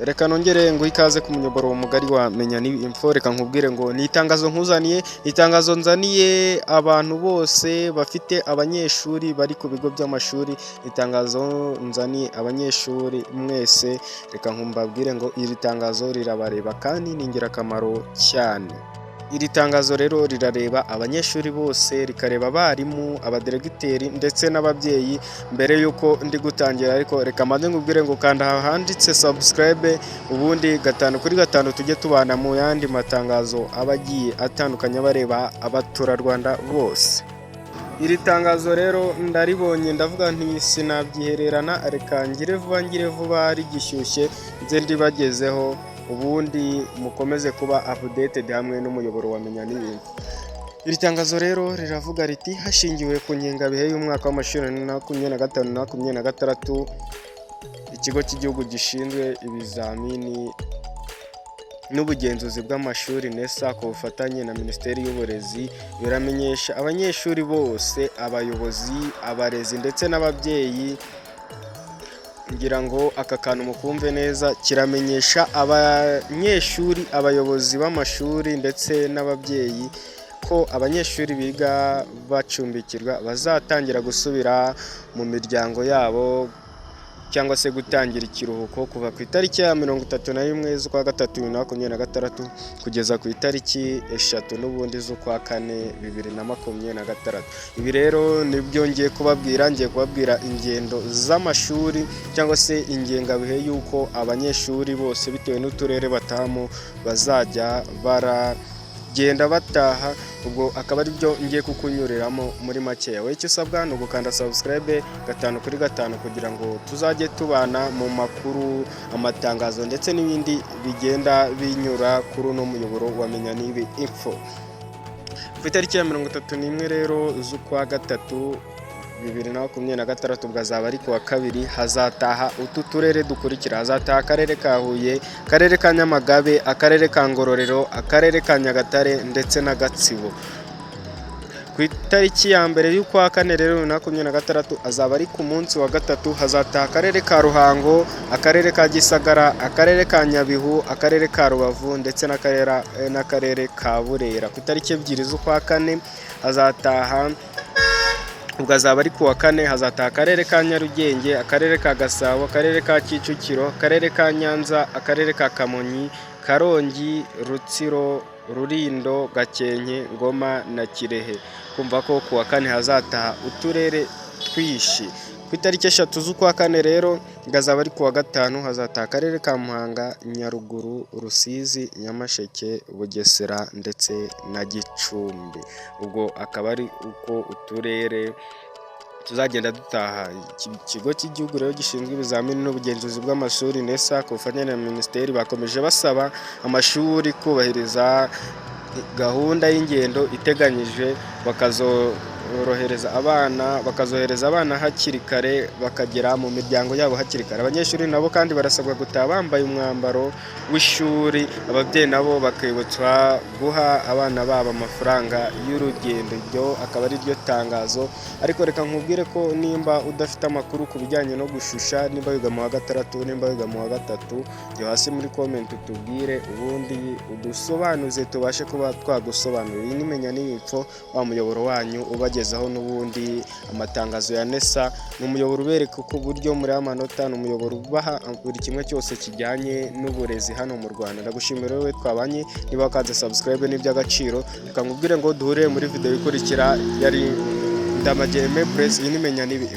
Reka nongere nguhe ikaze ku muyoboro mugari wa Menya N'ibi Info. Reka nkubwire ngo ni itangazo nkuzaniye, ni itangazo nzaniye abantu bose bafite abanyeshuri bari ku bigo by'amashuri, itangazo nzaniye abanyeshuri mwese. Reka mbabwire ngo iri tangazo rirabareba kandi ni ingirakamaro cyane. Iri tangazo rero rirareba abanyeshuri bose, rikareba abarimu, abaderegiteri ndetse n'ababyeyi. Mbere y'uko ndi gutangira ariko, reka mbanze nkubwire ngo kanda aha handitse subscribe, ubundi gatanu kuri gatanu tujye tubana mu yandi matangazo aba agiye atandukanye abareba abaturarwanda bose. Iri tangazo rero ndaribonye, ndavuga nti sinabyihererana, reka ngire vuba, ngire vuba rigishyushye, nze ndibagezeho, ubundi mukomeze kuba updated hamwe n'umuyoboro wa Menya N'ibintu. Iri tangazo rero riravuga riti: "Hashingiwe ku ngengabihe y'umwaka w'amashuri 2025 na 2026, Ikigo cy'Igihugu gishinzwe Ibizamini n'Ubugenzuzi bw'Amashuri, NESA, ku bufatanye na Minisiteri y'Uburezi, biramenyesha abanyeshuri bose, abayobozi, abarezi ndetse n'ababyeyi." Ngira ngo aka kantu mukumve neza: kiramenyesha abanyeshuri, abayobozi b'amashuri ndetse n'ababyeyi ko abanyeshuri biga bacumbikirwa bazatangira gusubira mu miryango yabo cyangwa se gutangira ikiruhuko kuva ku itariki ya 31 z'ukwa 3 2026 kugeza ku itariki 3 n'ubundi z'ukwa 4 2026. Ibi rero nibyo ngiye kubabwira. Ngiye kubabwira ingendo z'amashuri cyangwa se ingengabihe y'uko abanyeshuri bose, bitewe n'uturere batahamo, bazajya baragenda bataha. Ubwo akaba ari byo ngiye kukunyuriramo muri makeya. Wowe icyo usabwa ni ugukanda subscribe gatanu kuri gatanu kugira ngo tuzajye tubana mu makuru, amatangazo ndetse n'ibindi bigenda binyura kuri uno muyoboro wa Menya N'ibi Info. Ku itariki ya 31 rero z'ukwa 3 2026, ubwo azaba ari ku wa kabiri, hazataha utu turere dukurikira: hazataha akarere ka Huye, akarere ka Nyamagabe, akarere ka Ngororero, akarere ka Nyagatare ndetse na Gatsibo. Ku itariki ya 1 y'ukwa 4 rero 2026, azaba ari ku munsi wa gatatu, hazataha akarere ka Ruhango, akarere ka Gisagara, akarere ka Nyabihu, akarere ka Rubavu ndetse n'akarere ka Burera. Ku itariki 2 z'ukwa 4 hazataha, ubwo azaba ari ku wa kane, hazataha akarere ka Nyarugenge, akarere ka Gasabo, akarere ka Kicukiro, akarere ka Nyanza, akarere ka Kamonyi, Karongi, Rutsiro, Rulindo, Gakenke, Ngoma na Kirehe. Kumva ko ku wa kane hazataha uturere twinshi. Ku itariki 3 z'ukwa 4 rero, azaba ari ku wa gatanu, hazataha akarere ka Muhanga, Nyaruguru, Rusizi, Nyamasheke, Bugesera ndetse na Gicumbi. Ubwo akaba ari uko uturere tuzagenda dutaha. Ikigo cy'Igihugu rero gishinzwe Ibizamini n'Ubugenzuzi bw'Amashuri, NESA, ku bufatanye na minisiteri, bakomeje basaba amashuri kubahiriza gahunda y'ingendo iteganyije, bakazohereza abana hakiri kare, bakagera mu miryango yabo hakiri kare. Abanyeshuri nabo kandi barasabwa gutaha bambaye umwambaro w'ishuri. Ababyeyi nabo bakibutswa guha abana babo amafaranga y'urugendo. Iryo akaba ari ryo tangazo. Ariko reka nkubwire ko nimba udafite amakuru ku bijyanye no gushusha, nimba wiga mu wa gatandatu, nimba wiga mu wa gatatu, jya hasi muri comment utubwire, ubundi udusobanuze, tubashe kuba twagusobanurira. Iyi ni Menya N'Ibipfo, wa muyoboro wanyu ubagezaho n'ubundi amatangazo ya NESA. Ni umuyoboro ubereka uko uburyo muri amanota, ni umuyoboro ubaha buri kimwe cyose kijyanye n'uburezi hano mu Rwanda. Ndagushimira wowe twabanye. Niba wakanze subscribe ni iby'agaciro. Reka nkubwire ngo duhure muri video ikurikira. Yari Ndamage Aime Press. Iyi ni Menya N'ibi.